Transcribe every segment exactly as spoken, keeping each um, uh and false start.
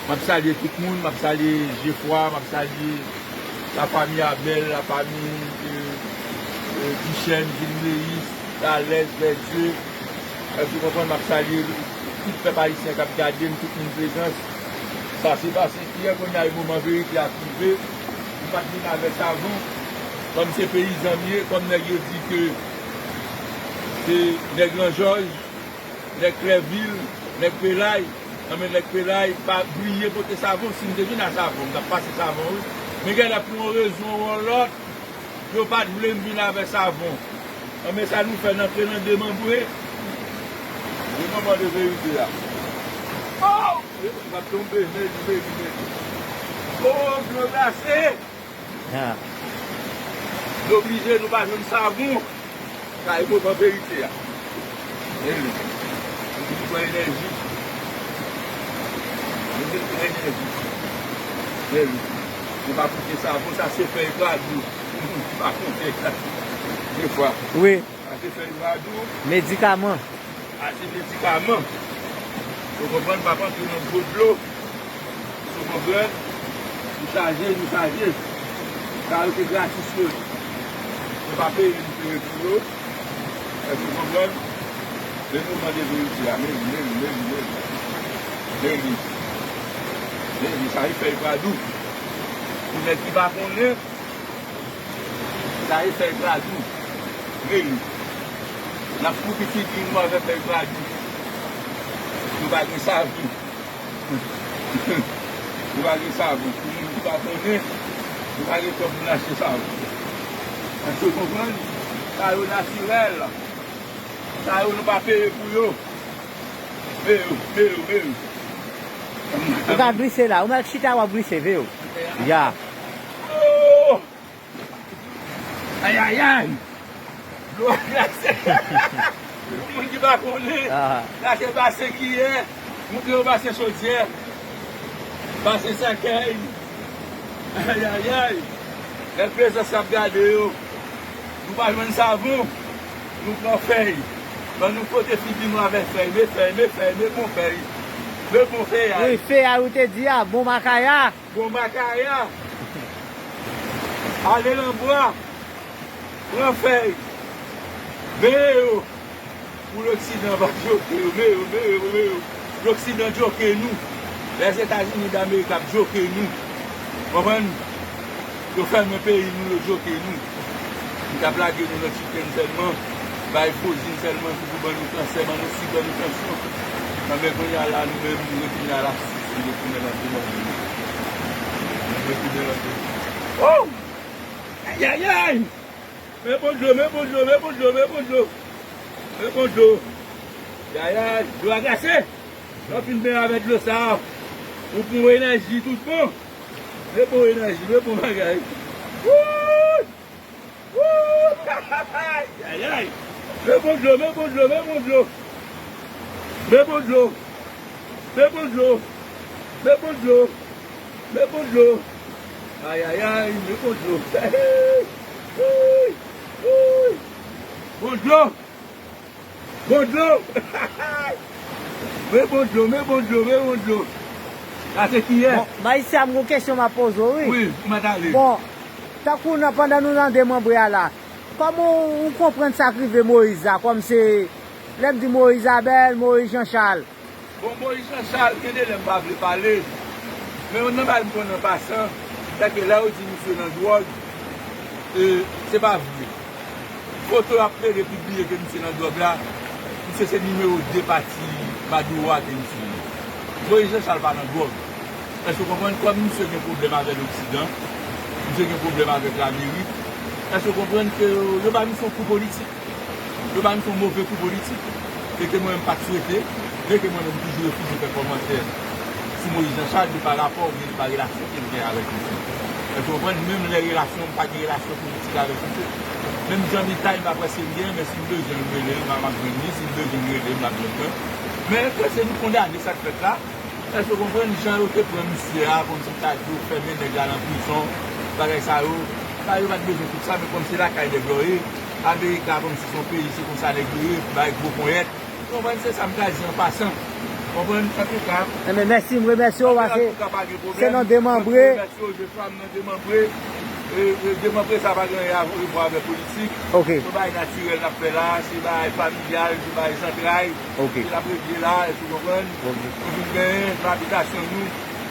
M ap salye tout moun, m ap salye Jefwa, m ap salye lafanmi Abèl, lafanmi, e, e, Duchène, Vilmeyis, Dalès, Bèdye. Èske w konprann? M ap salye tout pèp ayisyen k ap gade m, tout moun Plezans. Sa se pase yè, kounye a, e moman verite a rive. M pa t vin avè savon. Kòm se peyizan m ye, kòm nèg yo di ke se nèg Lanjòj, nèg Klèvil, nèg Pelay, anben nèg Pelay, pa bliye pote savon. Si m te vin a savon, m t ap pase savon, wi. Men gen lè pou yon rezon ou yon lòt, yo pa t vle m vin avè savon. Anben sa nou fè, n antre nan demanbre. Demanbre de verite a. Oh! M ap tonbe, mèsi, mèsi, mèsi. Oh, dlo glase! Ha. Nou oblije, nou pa jwenn savon. Sa e moman verite a. Men li. Nou pran enèji. Nou pran enèji. Men li. Nou pa pote savon, sa se fèy gradou. Nou pa konte. Defwa. Wi. Sa se fèy gradou. Medikaman. Achte medikaman. Ou konprann, pa panse nan gwo dlo. Ou konprann? Nou chaje, nou chaje. Sa yo se gratis yo ye. Nou pa peye, nou peye pou yo. Èske ou konprann? Men nou mande verite a. Men li, men li, men li, men li. Men li. Men li, sa e fèy gradou. Pou nèg ki pa konnen, sa e fèy gradou. Men li. N ap koupe figi nou avèk fèy gradou. Nou pa gen savon. Nou pa gen savon. Pou moun ki pa konnen, nou pa gen kòb pou n achte savon. Èske w konprann? Sa yo natirèl. Sa yo nou pa peye pou yo. Men yo, men yo, men yo. Ou ka glise la. Ou mèt chita, w ap glise, vre yo. Ya. Oh! Ayayay! Dlo a glase! Pou moun ki pa konnen, ah, la se basen kiyè, montre yo basen chodyè, basen sèkèy. Ayayay! Lè Plezans ap gade yo, nou pa jwenn savon, nou pran fèy. Ban nou fwote figi nou avèk fèy, men fèy, men fèy, men bon fèy. Men bon fèy a. Wi, fèy a, ou te di a, bon makaya. Bon makaya. Ale nan bwa. Pran fèy. Veye yo. Pou loksidan pa djoke yo. Veye yo, veye yo, veye yo. Loksidan djoke nou. Lèzetazini Damerik ap djoke nou. Konprann? Yo fèmen peyi nou, yo djoke nou. Yo t ap lage nou nan chiken sèlman, bay fozin sèlman ki pou ban nou kansè, ban nou sik, ban nou tansyon. Anben kounye a la, nou menm, nou retounen a la sous, nou retounen nan demanbre. Nou retounen nan demanbre. Oh! Ayayay! Men bon dlo, men bon dlo, men bon dlo, men bon dlo. Men bon dlo. Ayayay, dlo a glase. Lè w fin benyen avèk dlo sa a, ou pran yon enèji tout bon. Men bon enèji, men bon bagay. Wouy! Wouy! Ayayay! Men bon dlo, men bon dlo, men bon dlo. Men bon dlo. Men bon dlo. Men bon dlo. Men bon dlo. Ayayay, men bon dlo. Wouy! Wouy! Bon dlo. Bon dlo! Men bon dlo, men bon dlo, men bon dlo. Sa se kiyè? Bon, Mayisyen, m gon kesyon m ap poze w, wi. Wi, ou mèt ale. Bon, tankou nan, pandan nou nan demanbre a la, kòman w, w konprann sa k rive Moyiz la? Kòm se, lè m di Moyiz Abèl, Moyiz Jan Chal. Bon, Moyiz Jan Chal, gen de lè m pa vle pale, men youn nan bagay m konnen an pasan, se ke lè yo di misye nan dwòg, e, se pa vre. Foto y ap plede pibliye ke misye nan dwòg la, misye se nimewo de pati Maduro a ke misye ye. Moyiz Jan Chal pa nan dwòg. Èske w konprann? Kòm misye gen pwoblèm avè loksidan, misye gen pwoblèm avèk Lamerik, èske w konprann ke yo ba misye yon kou politik? Yo ba misye yon move kou politik. E ke mwen menm m pa t swete, men ke mwen menm m toujou refize fè kòmantè sou Moyiz Jan Chal de pa rapò oubyen de pa relasyon ke m gen avèk misye. Èske w konprann? Menm lè relasyon, m pa gen relasyon politik avèk misye. Menm jan li ta, m pa prèske m gen, men si m bezwen l, m rele l, m ap jwenn li, si m bezwen m rele l, m ap jwenn mwen. Men ke se nou kondane sa k fèt la, èske w konprann jan yo te pran misye a, kòmsi m ta di w fèmen nèg la nan prizon, bagay sa yo, sa yo pa t bezwen tout sa, men kòm se lakay nèg la w ye, Amerik la kòmsi se yon peyi, se konsa nèg yo ye, bay gwo ponyèt. Ou konprann, se sa m ta di an pasan. Konprann? Antouka, Enben, mèsi, m remèsye w, pase antouka, pa gen pwoblèm. Se nan demanbre. Mwen remèsye w, Jefra, m nan demanbre. E, e, demanbre sa pa gen anyen a wè avèk politik. Ok. Se bagay natirèl n ap fè la, se bagay familyal, se bagay zantray. Ok. Se n ap regle la, èske w konprann? Ok. Nou vin genyen, nan abitasyon nou.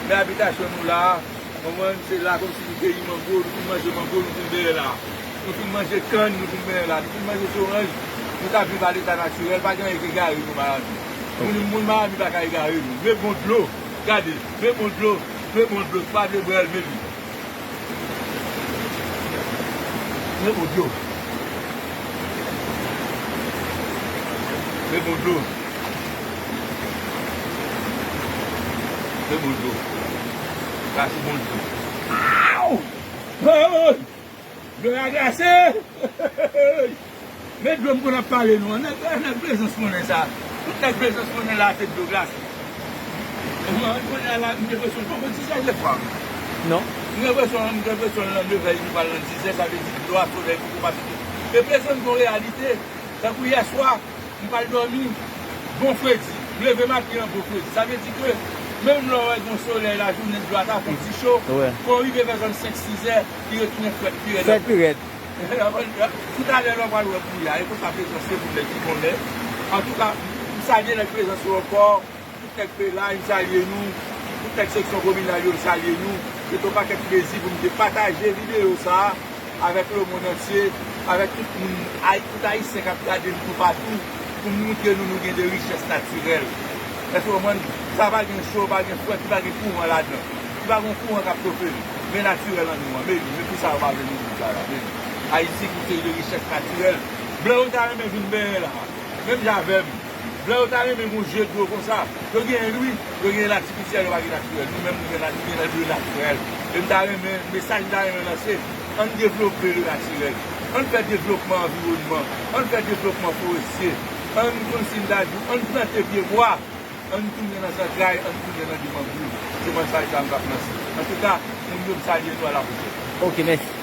Men abitasyon nou la, konprann, se la kòmsi nou keyi mango, nou fin manje mango, nou vin benyen la. Nou fin manje kann, nou vin benyen la. Nou fin manje zoranj, nou ka viv a leta natirèl, pa gen anyen ki egare nou Miami. Moun, moun Miami pa ka egare nou. Men bon dlo, gade, men bon dlo, men bon dlo, pa vle bwè l, men li. Men bon dlo. Men bon dlo. Men bon dlo. Sa se bon dlo. Aw! Hey! Dlo a glase! Men dlo m konn ap pale nou an. Nèg, nèg Plezans konnen sa. Tout nèg Plezans konnen la se dlo glase. Mwen, kounye a la, m gen enpresyon, poko dizè Jefra. Non. M gen enpresyon, m gen enpresyon nan nevè, nou pral nan dizè, sa vle di dlo a, solèy poko pa pete. E Plezans gon reyalite, tankou yèswa, m pral dòmi, bon fredi. M leve maten an, bon fredi. Sa vle di ke menm lè w wè gon solèy lajounen, dlo a ta fè yon ti cho, wi, fò w rive vè zòn senk, sizè, li retounen frèt pi rèd ankò. Frèt pi rèd. Toutalè lè w pral wè bouya, e konsa Plezans se pou nèg ki konnen. Antouka, m salye nèg Plezans yo ankò. Tout nèg Pelay, m salye nou. Tout nèg seksyon kominal yo, m salye nou. Se te yon pakèt plezi pou m te pataje videyo sa a avèk lemonn antye, avèk tout moun, ay-, tout Ayisyen k ap gade m toupatou, pou m moutre nou nou gen de richès natirèl. Èske w konprann? Sa pa gen cho, pa gen frèt, li pa gen kouran ladan. Li pa gen kouran k ap chofe l. Men natirèl an nou an, men li, men pou sa yo pa vle nou di sa la, men li. Ayiti gon seri de richès natirèl. Blan yo ta renmen vin benyen la. Menm jan avè m. Blan yo ta renmen gon je dlo konsa. Yo genyen l wi, yo genyen l atifisyèl, yo pa gen natirèl. Nou menm, nou gen na-, nou gen dlo natirèl. E m ta renmen, mesaj m ta renmen lanse, ann devlope le natirèl. Ann fè devlopman anviwònman. Ann fè devlopman forestye. Ann, kòmsi m ta di w, ann plante pye bwa. Ann tounen nan zantray, ann tounen nan de mangrove. Se mesaj sa m t ap lanse. Antouka, moun yo, m salye nou, a la pwochèn. Ok, mèsi.